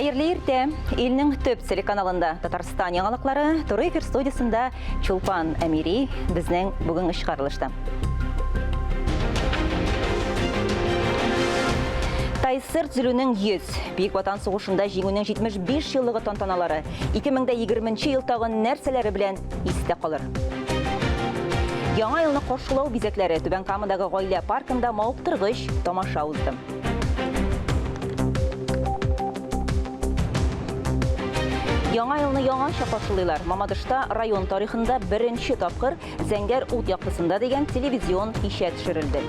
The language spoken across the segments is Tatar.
Хәерле иртә! Илнең төп телеканалында Татарстан яңалыклары, туры эфир студиясендә Чулпан Әмири безнең бүгенге чыгарылышта. Тайсыр төзелүнең 100, Бөек Ватан сугышында җиңүнең 75 еллыгы тантаналары 2020 ел тагын нәрсәләре белән истә калыр? Яңа елны каршылау бизәкләре Түбән Камадагы гаилә паркында мавыктыргыч тамаша узды. Яңа елны яңача каршылыйлар. Мамадышта район тарихында беренче тапкыр Зәңгәр ут яктысында дигән телевизион кичә төшерелде.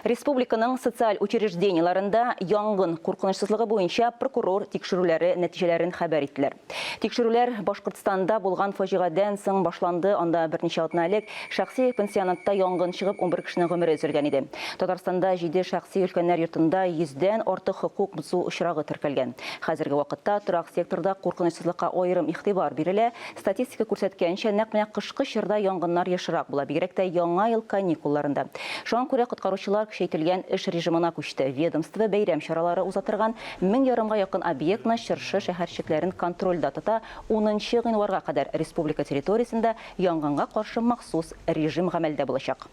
Республиканың социаль учреждениеләрендә янгын куркынычсызлыгы буенча прокурор тикшерүләре нәтиҗәләрен хәбәр иттеләр. Тикшерүләр Башкортстанда булган фаҗигадән соң башланды, анда берничә атна элек шәхси пансионатта янгын чыгып, 11 кешенең гомере өзелгән иде. Татарстанда җиде шәхси өлкәннәр йортында йөздән артык хокук бозу очрагы теркәлгән. Хәзерге вакытта торак секторда куркынычсызлыкка аерым игътибар бирелә. Статистика күрсәткәнчә, нәкъ менә кышкы чорда янгыннар ешрак була, бигрәк тә Яңа ел каникулларында. Шуңа күрә коткаручылар көчәйтелгән эш режимына күчте. Ведомство бәйрәм чаралары уза торган 1500 гә якын объектны, чыршы шәһәрчекләрен контрольдә тота, унынчы гыйнварга кадәр республика территориясендә янгынга каршы махсус режим гамәлдә булачак.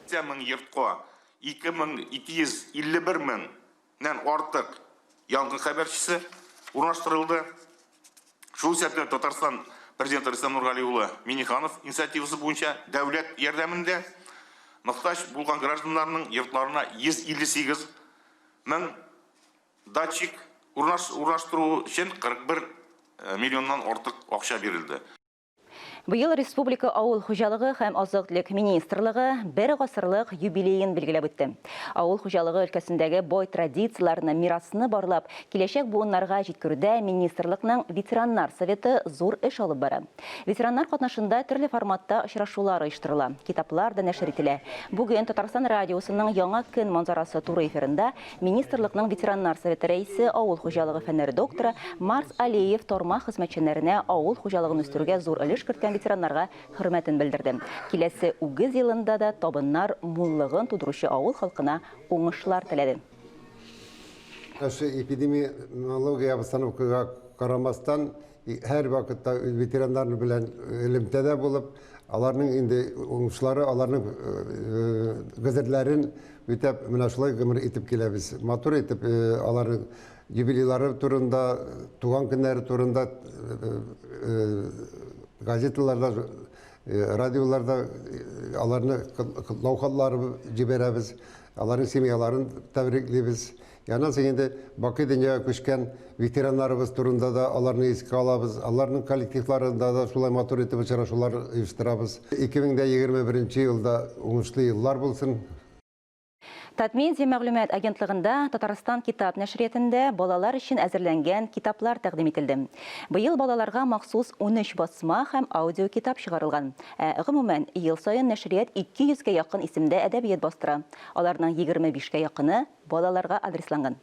Мең йортка 2251 мең нән артык янгын хәбәрчесе урнаштырылды. Шул исәптән Татарстан Президенты Рөстәм Нургали улы Миңнеханов инициативасы буенча дәүләт ярдәмендә мохтаҗ булган гражданнарның йортларына 158 мең датчик урнаштыру өчен 41 миллионнан артык акча бирелде. Быел республика авыл хуҗалыгы һәм азык-төлек министрлыгы бер гасырлык юбилеен билгеләп үтте. Авыл хуҗалыгы өлкәсендәге бай традицияләрне, мирасны барлап, киләчәк буыннарга җиткерүдә министрлыкның ветераннар советы зур эш алып бара. Ветераннар катнашында төрле форматта очрашулар оештырыла, китаплар да нәшер ителә. Бүген Татарстан радиосының Яңа көн манзарасы туры эфирында Министрлыкның ветераннар советы рәисе, авыл хуҗалыгы фәннәре докторы Марс Алиев тармак хезмәтчәннәренә авыл хуҗалыгын үстерүгә зур өлеш керткән ветераннарга хөрмәтен белдерде. Киләсе үгез елында да табыннар муллыгын тудыручы авыл халкына уңышлар теләде. Шушы эпидемиология обстановкага карамастан, һәрвакытта ветераннар белән элемтәдә булып, аларның инде уңышлары, аларның гозерләрен үтәп, менә шулай гомер итеп киләбез. Матур итеп аларның юбилейлары турында, туган көннәре турында газеталарда, радиоларда аларны котлау хатлары җибәрәбез, аларның семьяларын тәбриклибез. Аннан соң инде бакый дөньяга күчкән ветераннарыбыз турында да аларны искә алабыз. Аларның коллективларында да шулай матур итеп очрашулар оештырабыз. 2021 елда уңышлы еллар булсын. Татмедиа мәгълүмат агентлыгында Татарстан китап нәшриятендә балалар өчен әзерләнгән китаплар тәкъдим ителде. Быел балаларга махсус 13 басма һәм аудиокитап чыгарылган. Ә гомумән, ел саен нәшрият 200 гә якын исемдә әдәбият бастыра. Аларның 25 кә якыны, балаларга адресланган.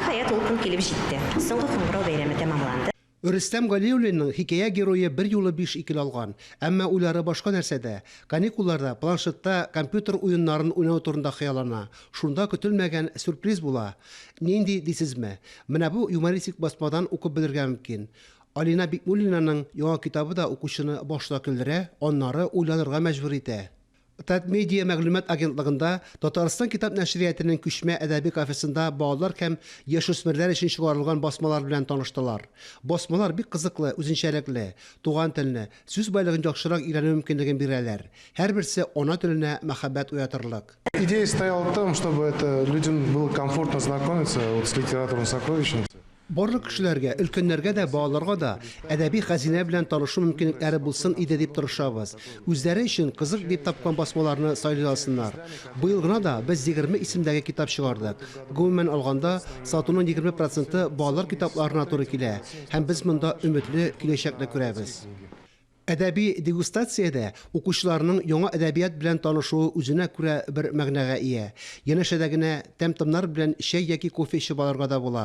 Ниһаять, ул көн килеп җитте. Соңгы кыңгырау бәйрәме тәмамланды. Рөстәм Галиуллинның хикәя герое берьюлы биш икеле алган. Әмма уйлары башка нәрсәдә. Каникулларда планшетта компьютер уеннарын уйнау турында хыяллана. Шунда көтелмәгән сюрприз була. Нинди, дисезме? Менә бу юмористик басмадан укып белергә мөмкин. Алинә Бикмуллинаның яңа китабы да укучыны башта көлдерә, аннары уйланырга мәҗбүр итә. Татмедиа мәгълүмат агентлыгында Татарстан китап нәшриятының күчмә әдәби кафесында балалар һәм яшүсмерләр өчен чыгарылган басмалар белән таныштылар. Басмалар бик кызыклы, үзенчәлекле, туган телне, сүз байлыгын яхшырак өйрәнү мөмкинлеген бирәләр. Һәрберсе ана теленә мәхәббәт уятырлык. Идея стояла в том, чтобы это людям было комфортно знакомиться вот с литературным сокровищем. Барлык кешеләргә, өлкәннәргә дә, балаларга да әдәби хәзинә белән танышу мөмкинлекләре булсын иде дип тырышабыз. Үзләре өчен кызык дип тапкан басмаларны сайлый алсыннар. Быел гына да без 20 исемдәге китап чыгардык. Гомумән алганда, сатуның 20 проценты балалар китапларына туры килә һәм без монда өметле киләчәкне күрәбез. Әдәби дегустациядә укучыларның яңа әдәбият белән танышуы үзенә күрә бер мәгънәгә ия. Янәшәдә генә тәм-томнар белән чәй яки кофе эчеп алырга да була.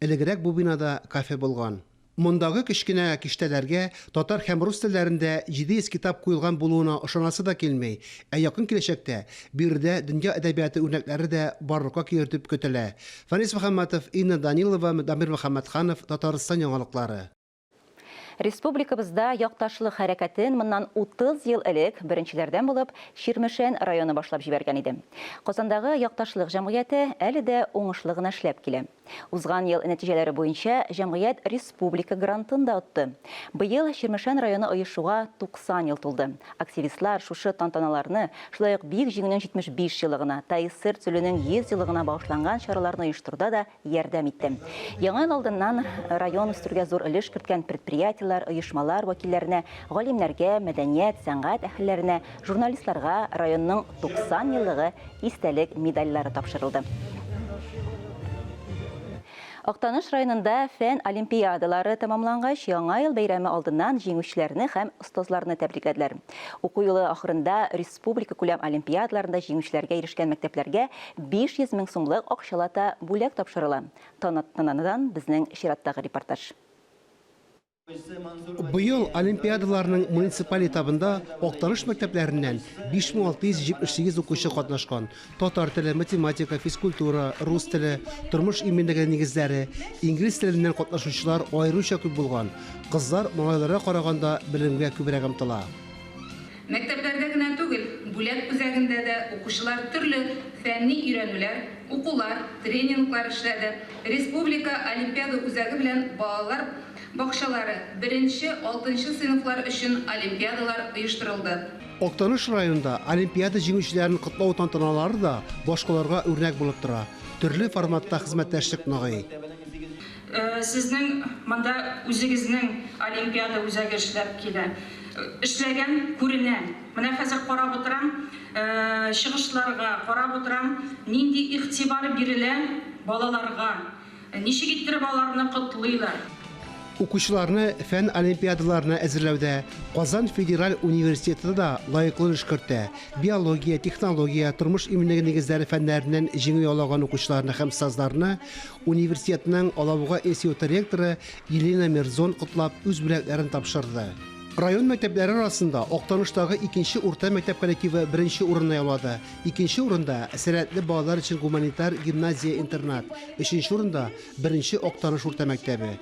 Элегрәк бу бинада кафе булган. Мондагы кечкенә киштәләргә татар һәм рус телләрендә 700 китап куелган булуына ышанасы да килми. Ә якын киләчәктә биредә дөнья әдәбияты үрнәкләре дә барлыкка килер дип көтелә. Фәнис Мөхәммәтов, Инна Данилова, Дамир Мөхәммәтханов, Татарстан яңалыклары. Республикабызда якташлык хәрәкәтен моннан 30 ел элек беренчеләрдән булып Чирмешән районы башлап җибәргән иде. Казандагы Якташлык җәмгыяте әле дә уңышлы гына эшләп килә. Узган ел нәтиҗәләре буенча җәмгыять республика грантын да отты. Быел Чирмешән районы оешуга 90 ел тулды. Активистлар шушы тантаналарны, шулай ук Бөек Җиңүнең 75 еллыгына, ТАИССР төзелүнең 100 еллыгына багышланган чараларны оештыруда да ярдәм итте. Яңа ел алдыннан район үстерүгә зур өлеш керткән предприятиеләр, оешмалар вәкилләренә, галимнәргә, мәдәният, сәнгать әһелләренә, журналистларга районның 90 еллыгы истәлек медальләре тапшырылды. Актаныш районында фән олимпиадалары тәмамлангач, Яңа ел бәйрәме алдыннан җиңүчеләрне һәм остазларны тәбрикләделәр. Уку елы ахырында республикакүләм олимпиадаларында җиңүчеләргә ирешкән мәктәпләргә 500 мең сумлык акчалата бүләк тапшырыла. Тантанадан безнең чираттагы репортаж. Быел олимпиадаларның муниципаль этабында Актаныш мәктәпләреннән 5678 укучы катнашкан. Татар теле, математика, физкультура, рус теле, тормыш иминлеге нигезләре, инглиз теленнән катнашучылар аеруча күп булган. Кызлар малайларга караганда белемгә күбрәк омтыла. Мәктәпләрдә генә түгел, Бүләк үзәгендә дә укучылар төрле фәнни өйрәнүләр, укулар, тренинглар эшләде. Республика олимпиада үзәге белән балалар бакчалары, беренче, алтынчы сыйныфлар өчен олимпиадалар оештырылды. Актаныш районында олимпиада җиңүчеләрен котлау тантаналары да башкаларга үрнәк булып тора. Төрле форматта хезмәттәшлек ныгый. Сезнең монда үзегезнең олимпиада үзәге эшләп килә. Эшләгән күренә. Менә хәзер карап утырам, чыгышларга карап утырам, нинди игътибар бирелә балаларга, ничек иттереп аларны котлыйлар. Укучыларны фән олимпиадаларына әзерләүдә Казан федераль университеты да лаеклы өлеш кертә. Биология, технология, тормыш иминлеге нигезләре фәннәреннән җиңү яулаган укучыларны һәм остазларны Университетның Алабуга институты ректоры Елена Мерзон котлап, үз бүләкләрен тапшырды. Район мәктәпләре арасында Актаныштагы икенче урта мәктәп коллективы беренче урынны яулады. Икенче урында, сәләтле балалар өчен гуманитар гимназия-интернат, өченче урында, беренче Актаныш урта мәктәбе.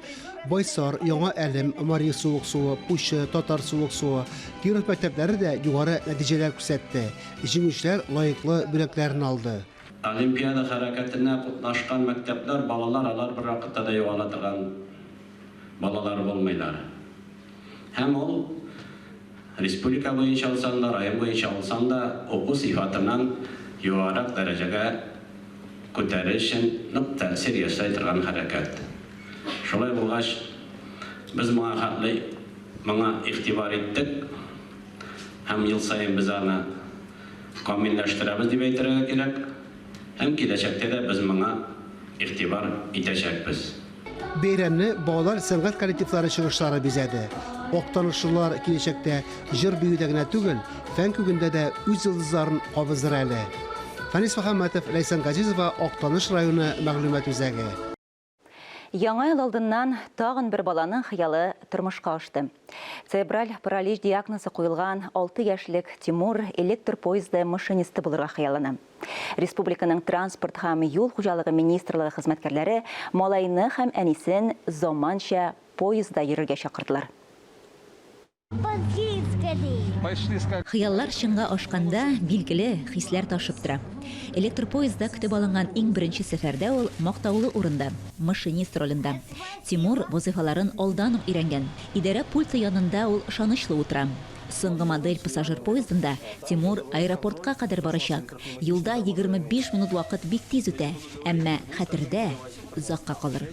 Байсар, Яңа Әлем, Мари Суыксуы, Пучы, Татар Суыксуы, Киров мәктәпләре дә югары нәтиҗәләр күрсәтте. Җиңүчеләр лаеклы бүләкләрен алды. Олимпиада хәрәкәтенә катнашкан мәктәпләр, балалар алар бервакытта да югала торган балалар булмыйлар. Һәм ул республика буенча алсаң да, район буенча алсаң да, уку сыйфатыннан югарырак дәрәҗәгә күтәрер өчен нык тәэсир ясай торган хәрәкәт. Шулай булгач, без моңа хәтле моңа игътибар иттек һәм ел саен без аны Камилләштерәбез дип әйтергә кирәк һәм киләчәктә дә без моңа игътибар итәчәкбез. Бәйрәмне балалар сәнгать коллективлары чыгышлары бизәде. Актанышлылар киләчәктә җыр-биюдә генә түгел, фән күгендә дә үз йолдызларын кабызыр әле. Фәнис Мөхәммәтов, Ләйсән Газизова, Актаныш районы мәгълүмат үзәге. Яңа ел алдыннан тагын бер баланың хыялы тормышка ашты. Церебраль паралич диагнозы куелган 6 яшьлек Тимур электр поезды машинисты булырга хыяллана. Республиканың транспорт һәм юл хуҗалыгы министрлыгы хезмәткәрләре малайны һәм әнисен заманча поездда йөрергә чакырдылар. Хыяллар чынга ашканда, билгеле, хисләр ташып тора. Электр поездда көтеп алынган иң беренче сәфәрдә ул мактаулы урында, машинист ролендә. Тимур вазыйфаларын алдан ук өйрәнгән. Идарә пульты янында ул ышанычлы утыра. Соңгы модель пассажир поездында Тимур аэропортка кадәр барачак. Юлда 25 минут вакыт бик тиз үтә, әмма хәтердә озакка калыр.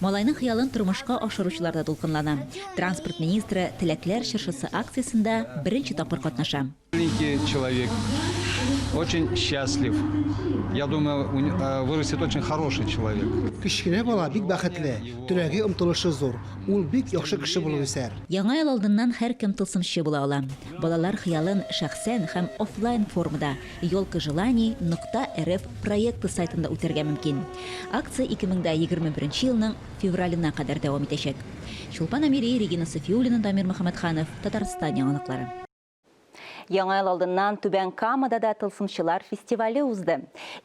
Малайның хыялын тормышка ашыручылар да дулкынлана. Транспорт министры Теләкләр чыршысы акциясендә беренче тапкыр катнаша. Маленький человек, очень счастлив. Я думаю, вырастет очень хороший человек. Кечкенә бала бик бәхетле, теләге, омтылышы зур. Ул бик яхшы кеше булып үсәр. Яңа ел алдыннан һәркем тылсымчы була ала. Балалар хыялын шәхсән һәм офлайн формада Елка желаний нокта рф проекты сайтында үтәргә мөмкин. Акция 2021 елның февраленә кадәр дәвам итәчәк. Чулпан Әмири, Регина Сафиуллина, Дамир Мөхәммәтханов, Татарстан яңалыклары. Яңа ел алдыннан Түбән Камада да Тылсымчылар фестивале узды.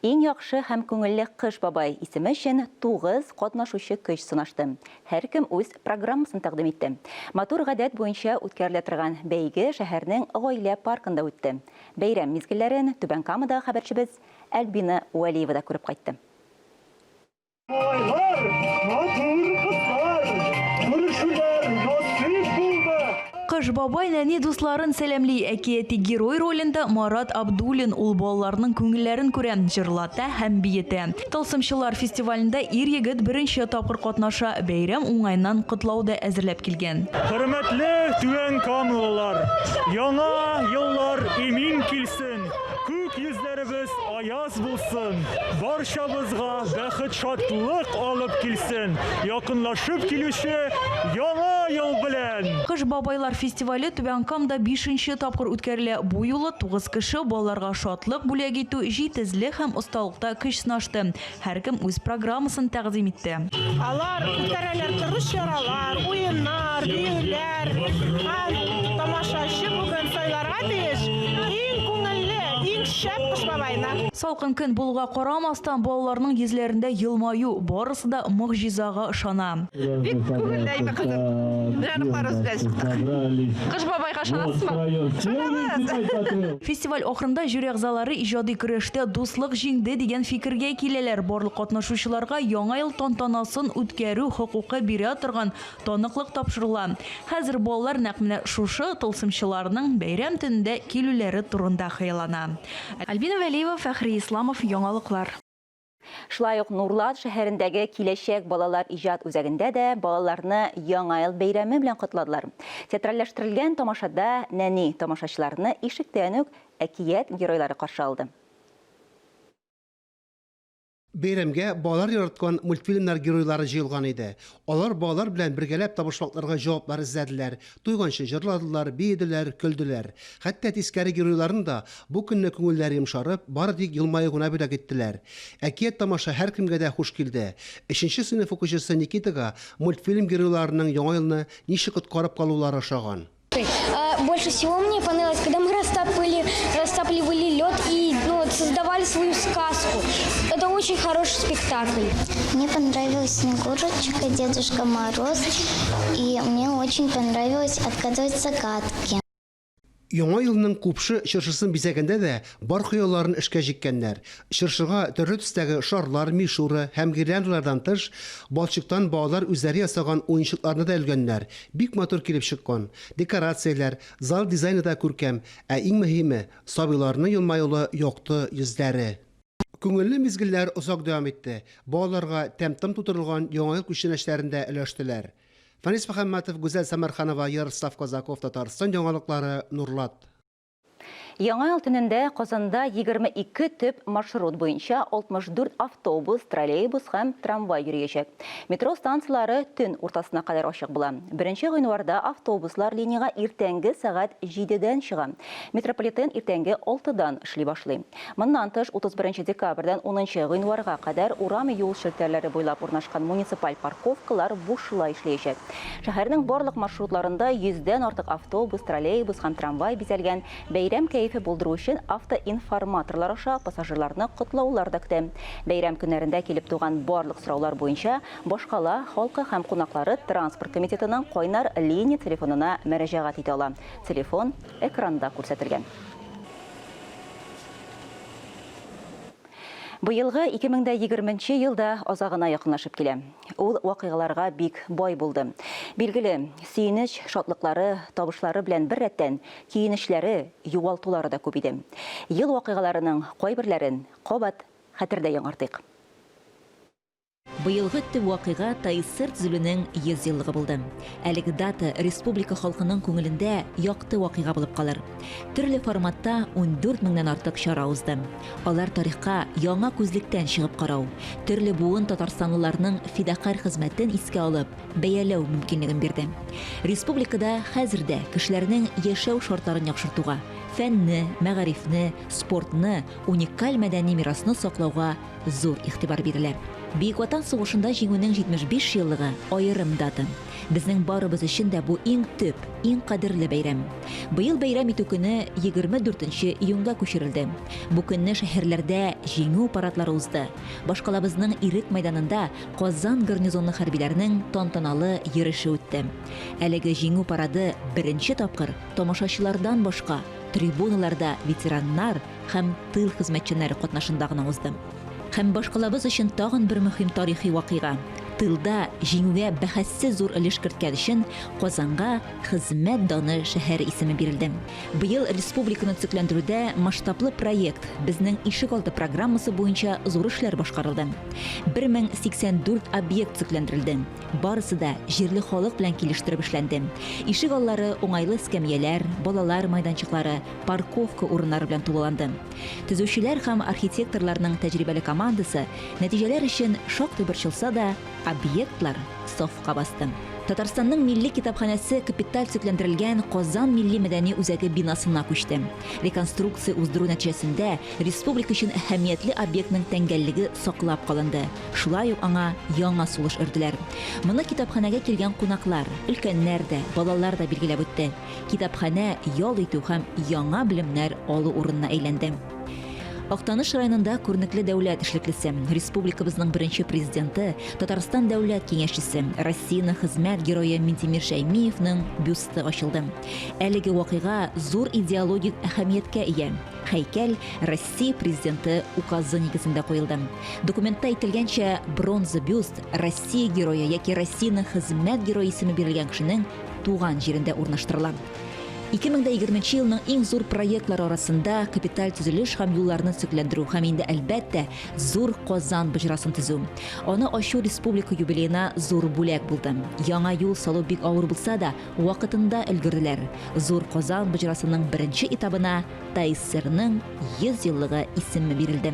Иң яхшы һәм күңелле Кыш бабай исеме өчен тугыз катнашучы көч сынашты. Һәркем үз программасын тәкъдим итте. Матур гадәт буенча үткәрелә торган бәйге шәһәрнең Гаилә паркында үтте. Бәйрәм мизгелләрен Түбән Камадагы хәбәрчебез Альбина Вәлиева да күреп кайтты. Малайлар, матур кызлар, күрешүләр насыйп булды. Кыш бабай нәни дусларын сәламли. Әкияти герой ролендә Марат Абдуллин. Ул балаларның күңелләрен күрә, җырлата һәм биетә. Тылсымчылар фестивалендә ир-егет беренче тапкыр катнаша. Бәйрәм уңаеннан котлау да әзерләп килгән. Хөрмәтле түбәнкамалылар! Яңа еллар имин килсен, күк йөзләребез аяз булсын, барчабызга бәхет-шатлык алып килсен якынлашып килүче Яңа ел белән! Кыш бабайлар фестивале Түбән Камда бишенче тапкыр үткәрелә. Бу юлы тугыз кеше балаларга шатлык бүләк итү, җитезлек һәм осталыкта көч сынашты. Һәркем үз программасын тәкъдим итте. Алар үткәрәләр төрле чаралар, уеннар, биюләр. Һәм тамашачы бүген сайларга тиеш иң күңелле, иң шәп Кыш бабайны. Салкын көн булуга карамастан, балаларның йөзләрендә елмаю, барысы да могҗизага ышана. Бик күңелле әйбер, кызым. Менә оныкларыбыз белән чыктык. Кыш бабайга ышанасызмы? Ышанабыз! Фестиваль ахырында жюри әгъзалары иҗади көрәштә дуслык җиңде дигән фикергә киләләр. Барлык катнашучыларга Яңа ел тантанасын үткәрү хокукы бирә торган таныклык тапшырыла. Хәзер балалар нәкъ менә шушы тылсымчыларның бәйрәм төнендә килүләре турында хыяллана. Альбина Вәлиева, Фәхри Исламов, Яңалыклар. Шулай ук Нурлат шәһәрендәге Киләчәк балалар иҗат үзәгендә дә балаларны Яңа ел бәйрәме белән котладылар. Театральләштерелгән тамашада нәни тамашачыларны ишектән үк әкият геройлары каршы алды. Бәйрәмгә балалар яраткан мультфильмнар геройлары җыелган иде. Алар балалар белән бергәләп табышмакларга җаваплар эзләделәр, туйганчы җырладылар, биеделәр, көлделәр. Хәтта тискәре геройларның да бу көнне күңелләре йомшарып, бары тик елмаю гына бүләк иттеләр. Әкият-тамаша һәркемгә дә хуш килде. Өченче сыйныф укучысы Никитага мультфильм геройларының Яңа елны ничек коткарып калулары ошаган. Больше всего мне понравилось, когда мы растапливали, растапливали лед и ну, вот, создавали свою сказку. Это очень хороший спектакль. Мне понравилась Снегурочка, Дедушка Мороз, и мне очень понравилось отгадывать загадки. Яңа елның купшы чыршысын бизәгәндә дә бар хыялларын эшкә җиккәннәр. Чыршыга төрле төстәге шарлар, мишура һәм гирляндалардан тыш, балчыктан балалар үзләре ясаган уенчыкларны да элгәннәр. Бик матур килеп чыккан. Декорацияләр, зал дизайны да күркәм, ә иң мөһиме, сабыйларның елмаюлы якты йөзләре. Күңелле мизгелләр озак дәвам итте. Балаларга тәм-том тутырылган Яңа ел күчтәнәчләрен дә өләштеләр. Фәнис Мөхәммәтов, Гүзәл Сәмәрханова, Ярослав Казаков, Татарстан яңалыклары, Нурлат. Яңа ел төнендә Казанда 22 төп маршрут буенча 64 автобус, троллейбус һәм трамвай йөриячәк. Метро станцияләре төн уртасына кадәр ачык була. Беренче гыйнварда автобуслар линиягә иртәнге сәгать җидедән чыга. Метрополитен иртәнге алтыдан эшли башлый. Моннан тыш, 31 декабрьдән унынчы гыйнварга кадәр урам-юл челтәрләре буйлап урнашкан муниципаль парковкалар бушлай эшләячәк. Шәһәрнең барлык маршрутларында йөздән артык автобус, троллейбус һәм трамвай бизәлгән. Бәйрәм кәефе булдыру өчен автоинформаторлар аша пассажирларны котлаулар да көтә. Бәйрәм көннәрендә килеп туган барлык сораулар буенча башкала халкы һәм кунаклары транспорт комитетының кайнар линия телефонына мөрәҗәгать итә ала. Телефон экранда күрсәтелгән. Быелгы 2020 нче ел да азагына якынлашып килә. Ул вакыйгаларга бик бай булды. Билгеле, сөенеч, шатлыклары, табышлары белән беррәттән, көенечләре, югалтулары да күп иде. Ел вакыйгаларының кайберләрен кабат хәтердә яңартыйк. Быелгы төп вакыйга ТАССР төзелүнең 100 еллыгы булды. Әлеге дата республика халкының күңелендә якты вакыйга булып калыр. Төрле форматта 14 меңнән артык чара узды. Алар тарихка яңа күзлектән чыгып карау, төрле буын татарстанлыларның фидакарь хезмәтен искә алып, бәяләү мөмкинлеген бирде. Республикада хәзер дә кешеләрнең яшәү шартларын яхшыртуга, фәнне, мәгарифне, спортны, уникаль мәдәни мирасны саклауга зур игътибар бирелә. Бөек Ватан сугышында Җиңүнең 75 еллыгы, аерым дата. Безнең барыбыз өчен дә бу иң төп, иң кадерле бәйрәм. Быел бәйрәм итү көне 24 нче июньгә күчерелде. Бу көнне шәһәрләрдә Җиңү парадлары узды. Башкалабызның Ирек мәйданында Казан гарнизоны хәрбиләренең тантаналы йөреше үтте. Әлеге Җиңү парады беренче тапкыр тамашачылардан башка трибуналарда ветераннар, һәм тыл хезмәтчәннәре катнашында гына узды. Һәм башкалабыз өчен тагын бер мөһим тарихи вакыйга, тылда Җиңүгә бәхәссез зур өлеш керткән өчен Казанга Хезмәт даны шәһәре исеме бирелде. Быел республиканы төзекләндерүдә масштаблы проект, Безнең ишек алды программасы буенча зур эшләр башкарылды. 1084 объект төзекләндерелде. Барысы да җирле халык белән килештереп эшләнде. Ишек аллары уңайлы эскәмияләр, балалар майданчыклары, парковка урыннары белән тулыланды. Төзүчеләр һәм архитекторларның тәҗрибәле командасы нәтиҗәләр өчен шактый борчылса да, объектлар сафка басты. Татарстанның Милли китапханәсе капиталь төзекләндерелгән Казан милли мәдәни үзәге бинасына күчте. Реконструкция уздыру нәтиҗәсендә республика өчен әһәмиятле объектның тәңгәллеге саклап калынды. Шулай ук аңа яңа сулыш өрделәр. Моны китапханәгә килгән кунаклар, өлкәннәр дә, балалар да билгеләп үтте. Китапханә ял итү һәм яңа белемнәр алу урынына әйләнде. Актаныш районында күренекле дәүләт эшлеклесе, республикабызның беренче президенты, Татарстан дәүләт киңәшчесе, Россиянең хезмәт герое Минтимер Шәймиевның бюсты ачылды. Әлеге вакыйга зур идеологик әһәмияткә ия. Һәйкәл Россия Президенты указы нигезендә куелды. Документта әйтелгәнчә, бронза бюст Россия Герое яки Россиянең хезмәт герое исеме бирелгән кешенең туган җирендә урнаштырыла. 2020 елның иң зур проектлары арасында капиталь төзелеш һәм юлларны төзекләндерү һәм инде, әлбәттә, зур Казан боҗрасын төзү. Аны ачу республика юбилеена зур бүләк булды. Яңа юл салу бик авыр булса да, вакытында өлгерделәр. Зур Казан боҗрасының беренче этабына ТАССРның 100 еллыгы исеме бирелде.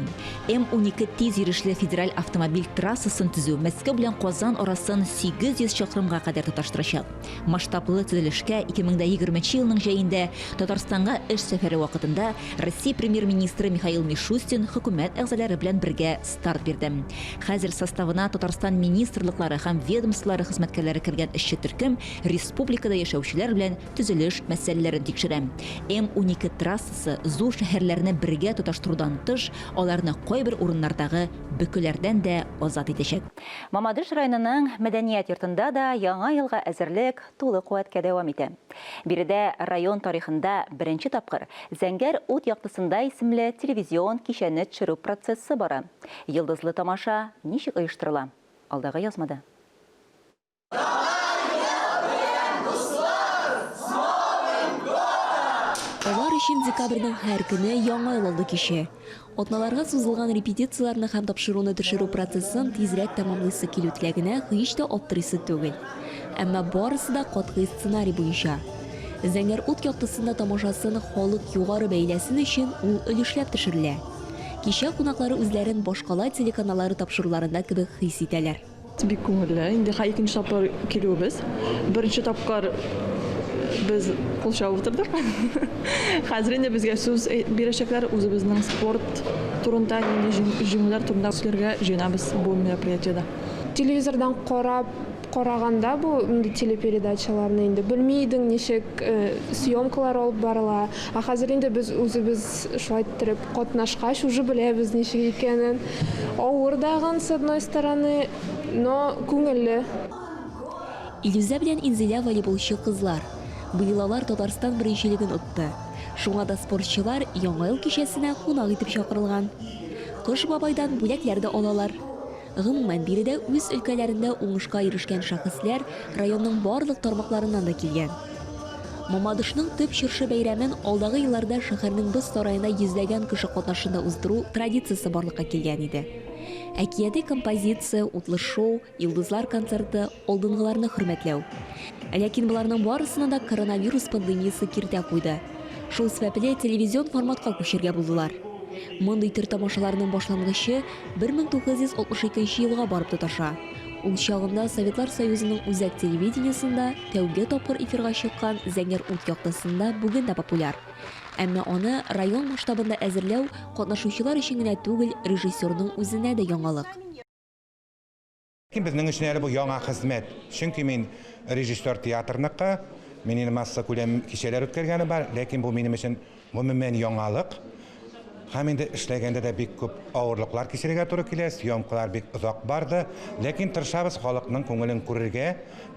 М-12 тиз йөрешле федераль автомобиль трассасын төзү Мәскәү белән Казан арасын 800 чакрымга кадәр тоташтырачак. Масштаблы төзелешкә 2020 елның җәендә Татарстанга эш сәфәре вакытында Россия Премьер-министры Михаил Мишустин хөкүмәт әгъзалары белән бергә старт бирде. Хәзер составына Татарстан министрлыклары һәм ведомстволары хезмәткәрләре кергән эшче төркем республикада яшәүчеләр белән төзелеш мәсьәләләрен тикшерә. М-12 трассасы зур шәһәрләрне бергә тоташтырудан тыш, аларны кайбер урыннардагы бөкеләрдән дә азат итәчәк. Мамадыш районының Мәдәният йортында да Яңа елга әзерлек тулы куәткә дәвам итә. Биредә район тарихында беренче тапкыр Зәңгәр ут яктысында исемле телевизион кичәне төшерү процессы бара. Йолдызлы тамаша ничек оештырыла? Алдагы язмада. Алар өчен декабрьнең һәр көне Яңа ел алды киче. Атналарга сузылган репетицияләрне һәм тапшыруны төшерү процессын тизрәк тәмамлыйсы килү теләгенә һич тә аптырыйсы түгел. Әмма барысы да катгый сценарий буенча. Зәңгәр ут яктысында тамашасын халык югары бәяләсен өчен ул өлешләп төшерелә. Кичә кунаклары үзләрен башкала телеканаллары тапшыруларында кебек хис итәләр. Бик күңелле. Инде хәй икенче тапкыр килүебез. Беренче тапкыр без кул чабып утырдык. Хәзер инде безгә сүз бирәчәкләр, үзебезнең спорт турында, нинди җиңүләр турында сөйләргә җыенабыз бу мероприятиедә. Телевизордан карап караганда бу инде телепередачаларны инде белми идең, ничек съемкалар алып барыла. Ә хәзер инде без үзебез шулай иттереп катнашкач, уже беләбез ничек икәнен. Авыр дагын, с одной стороны, но күңелле. Илүзә белән Инзилә волейболчы кызлар. Быел алар Татарстан беренчелеген отты. Шуңа да спортчылар Яңа ел кичәсенә кунак итеп чакырылган. Кыш бабайдан бүләкләр дә алалар. Гомумән, биредә үз өлкәләрендә уңышка ирешкән шәхесләр районның барлык тармакларыннан да килгән. Мамадышның төп чыршы бәйрәмен алдагы елларда шәһәрнең боз сараенда йөзләгән кеше катнашында уздыру традициясе барлыкка килгән иде. Әкияти композиция, утлы шоу, йолдызлар концерты, алдынгыларны хөрмәтләү. Ләкин боларның барысына да коронавирус пандемиясе киртә куйды. Шул сәбәпле телевизион форматка күчергә булдылар. Мондый төр тамашаларның башлангычы 1962 елга барып тоташа. Ул чагында Советлар Союзының үзәк телевидениесендә тәүге тапкыр эфирга чыккан Зәңгәр ут яктысында бүген дә популяр. Әмма аны район масштабында әзерләү катнашучылар өчен генә түгел, режиссерның үзенә дә яңалык. Ләкин безнең өчен әле бу яңа хезмәт. Чөнки мин режиссер театрныкы, мин инде массакүләм кичәләр үткәргәнем бар, ләкин бу минем өчен гомумән яңалык. Һәм инде эшләгәндә дә бик күп авырлыклар кичерергә туры килә, съемкалар бик озак барды. Ләкин тырышабыз халыкның күңелен күрергә.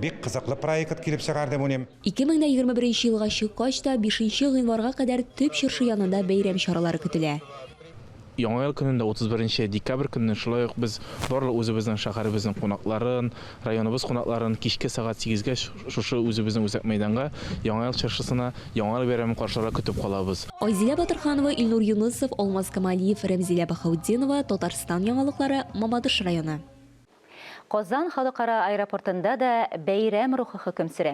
Бик кызыклы проект килеп чыгар дип уйлыйм. 2021 елга чыккач та, бишенче гыйнварга кадәр төп чыршы янында бәйрәм чаралары көтелә. Яңа ел көнендә, 31 нче декабрь көнне шулай ук без барлык үзебезнең шәһәребезнең кунакларын, районыбыз кунакларын кичке сәгать сигезгә шушы үзебезнең үзәк мәйданга Яңа ел чыршысына Яңа ел бәйрәмен каршыларга көтеп калабыз. Айзилә Батырханова, Илнур Юнысов, Алмаз Камалиев, Рәмзилә Баһаутдинова, Татарстан яңалыклары, Мамадыш районы. Казан халыкара аэропортында да бәйрәм рухы хөкем сөрә.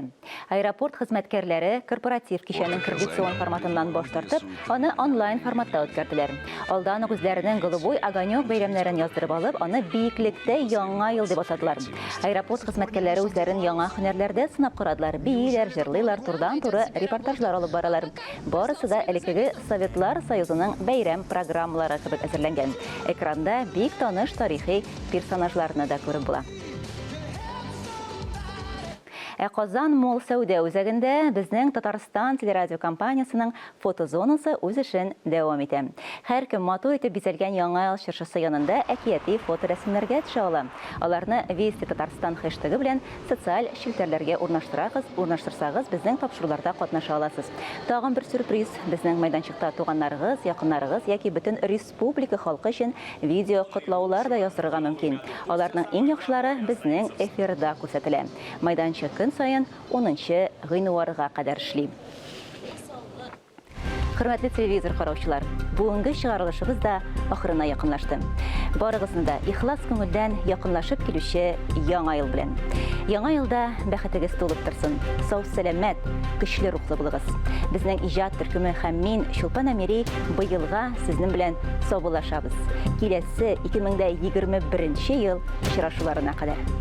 Аэропорт хезмәткәрләре корпоратив кичәнең традицион форматыннан баш тартып, аны онлайн форматта үткәрделәр. Алдан ук үзләренең Голубой огонек бәйрәмнәрен яздырып алып, аны биеклектә Яңа ел дип атадылар. Аэропорт хезмәткәрләре үзләрен яңа һөнәрләрдә сынап карадылар, бииләр, җырлыйлар, турыдан-туры репортажлар алып баралар. Барысы да элеккеге Советлар Союзының бәйрәм программалары кебек әзерләнгән. Экранда бик таныш тарихи персонажларны да күреп була. Ә Казан Мол сәүдә үзәгендә безнең Татарстан телерадиокомпаниясенең фотозонасы үз эшен дәвам итә. Һәркем матур итеп бизәлгән Яңа ел чыршысы янында әкияти фоторәсемнәргә төшә ала. Аларны Вести Татарстан хэштегы белән социаль челтәрләргә урнаштырагыз, урнаштырсагыз, безнең тапшыруларда катнаша аласыз. Тагын бер сюрприз, безнең мәйданчыкта туганнарыгыз, якыннарыгыз яки бөтен Республика халкы өчен видео котлаулар да яздырырга мөмкин. Аларның иң яхшылары безнең эфирда күрсәтелә. Майданчык көн саен унынчы гыйнварга кадәр эшли. Хөрмәтле телевизор караучылар, бүгенге чыгарылышыбыз да ахырына якынлашты. Барыгызны да ихлас күңелдән якынлашып килүче Яңа ел белән. Яңа елда бәхетегез тулып торсын. Сау-сәламәт, көчле рухлы булыгыз. Безнең иҗат төркеме һәм мин, Чулпан Әмири, быелга сезнең белән саубуллашабыз. Киләсе 2021 ел очрашуларына кадәр.